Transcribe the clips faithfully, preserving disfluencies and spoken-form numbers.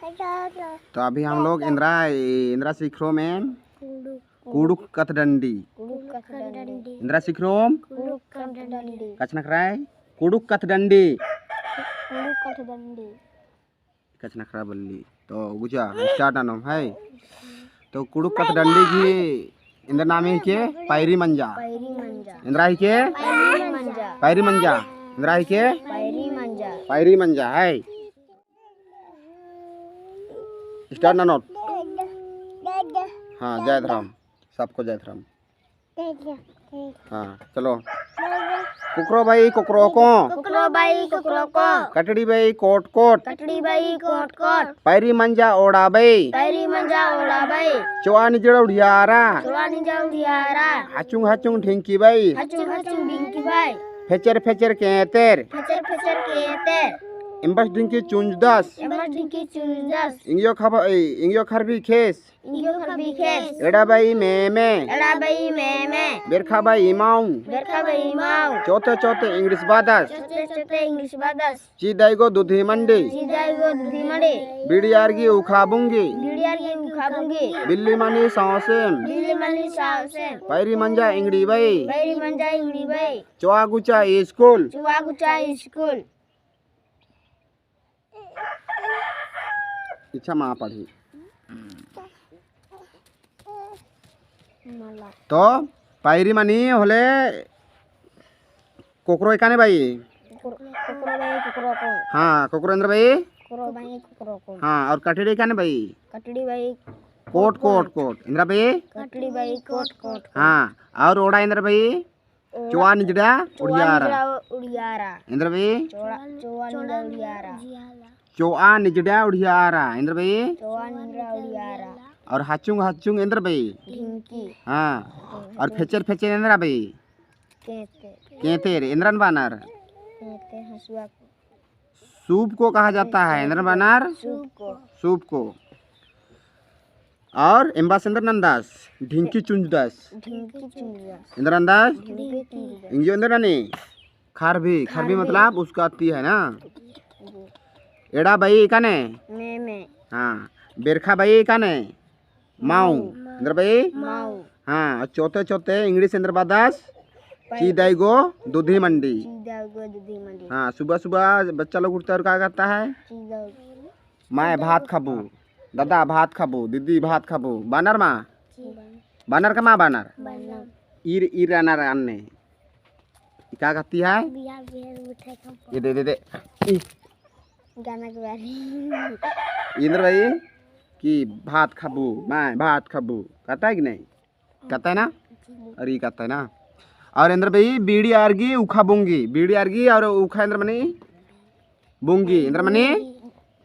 तो अभी हम लोग एन्दरा, एन्दरा सिखरोम एन? कुँड़ुख़। कुँड़ुख़ कत्थडंडी। कुँड़ुख़ कत्थडंडी। एन्दरा सिखरोम? कुँड़ुख़ कत्थडंडी। कछनखरई? कुँड़ुख़ कत्थडंडी। कुँड़ुख़ कत्थडंडी। कछनखरई बल्ली। तो गुचा, start ननोम है। तो कुँड़ुख़ कत्थडंडी गही एन्दरा नामे हिके? पैरी मंजा। पैरी मंजा। एन्दरा हिके? पैरी मंजा। पैरी मंजा। एन्दरा हिके? पैरी मंजा। पैरी मंजा है। Start ननोत। हाँ, जय धरम। सबको जय धरम। हाँ, चलो। कोकरो बई, कोकरो को। कोकरो बई, कोकरो को। कटड़ी बई, कोट कोट। कटड़ी बई, कोट कोट। पैरी मंजा ओड़ा बई। पैरी मंजा ओड़ा बई। चोआ निजड़ा उड़ियारा। चोआ निजड़ा उड़ियारा। हचुंग हचुंग ढिंकी बई। हचुंग हचुंग ढिंकी बई। फेचर फेचर केतेर। फेचर फेचर केतेर। एम्बस ढिंकी चुंजदस। एम्बस ढिंकी चुंजदस। इंगियो खब-, ए, इंगियो खरबी खेस। इंगियो खरबी खेस। एड़ा बई मेमे। एड़ा बई मेमे। बेरखा बई माऊ। बेरखा बई माऊ। चोते चोते इंग्लिश बादस। चोते चोते इंग्लिश बादस। चीदाई गो दुधी मंडी। चीदाई गो दुधी मंडी। बीड़ी आरगी उखा बुंगी। बीड़ी आरगी उखा बुंगी। बिल्ली मनी सौसेम। बिल्ली मनी सौसेम। पैरी मंजा इंगड़ी बई। पैरी मंजा इंगड़ी बई। चोआ गुचा स्कूल। चोआ गुचा स्कूल। इच्छा मा पढ़ी। तो पैरी मनी होले कोकरो एकाने बई? कोकरो बई, कोकरो को। हाँ, कोकरो एन्दरा बई? कोकरो बई, कोकरो को। हाँ, और कटड़ी एकाने बई? कटड़ी बई। कोट, कोट, कोट। एन्दरा बई? कटड़ी बई, कोट, कोट। हाँ, और ओड़ा एन्दरा बई? चोआ निजड़ा उड़ियारा। चोआ निजड़ा उड़ियारा। एन्दरा बई? चोआ, चोआ निजड़ा उड़ियारा। चोआ निजड़ा उड़ियारा। एन्दरा बई? चोआ निजड़ा उड़ियारा। और हचुंग हचुंग एन्दरा बई? ढिंकी। हाँ। और फेचर फेचर एन्दरा बई? केतेर। केतेर, एन्दरन बानर? केतेर हसुआ को। सूप को कहा जाता है, एन्दरन बानर? सूप को। सूप को। और एम्बास एन्दर नन्दस? ढिंकी चुंजदस। ढिंकी चुंजदस। एन्दर नन्दस? ढिंकी चुंजदस। इंगियो एन्दर ननी? खरबी, खरबी खरबी। मतलब उसका अत्ती है ना? एड़ा बई एकाने? मेमे। हाँ। बेरखा बई एकाने? माऊ। माऊ। एन्दर बई? माऊ। हाँ, और चोते चोते इंग्लिश एन्दर बादस? पै- चीदाई गो दुधी मंडी। चीदाई गो दुधी मंडी। हाँ, सुबह सुबह बच्चा लोग उठता है और क्या कहता है? चीदाई। माय भात खाबू, दादा भात खाबू, दीदी भात खाबू, बानर मा? बानर का मा बानर? बानर। ईर, ईर आनर अन्ने। ई का कहती है? बिहार, बिहार मिठाई खाबू। ये दे, दे, दे। ई। गाना के बारे। एन्दर बई कि भात खाबू, माय भात खाबू। कहता है कि नहीं? कहता है ना? जी। और ये कहता है ना? और एन्दर बई बीड़ी आरगी उखा बुंगी। बीड़ी आरगी और उखा एन्दर मनी? बुंगी। एन्दर मनी?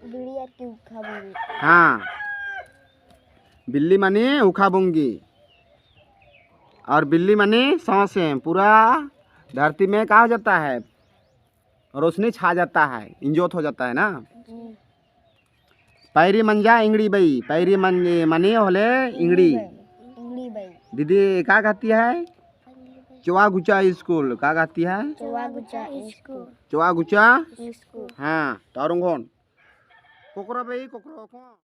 बीड़ी आरगी उखा बुंगी। हाँ। बिल्ली मनी उखा बुंगी। और बिल्ली मनी सौंसे पूरा धरती में का हो जाता है? रोशनी छा जाता है, इंजोत हो जाता है ना। जी। पैरी मंजा इंगड़ी बई, पैरी मन-, मनी होले इंगड़ी। इंगड़ी बई। दीदी का कहती है? चोआ गुचा स्कूल, का कहती है? चोआ गुचा स्कूल। चोआ गुचा? स्कूल। हाँ, तो और कौन? कोकरो बई, कोकरो कौन?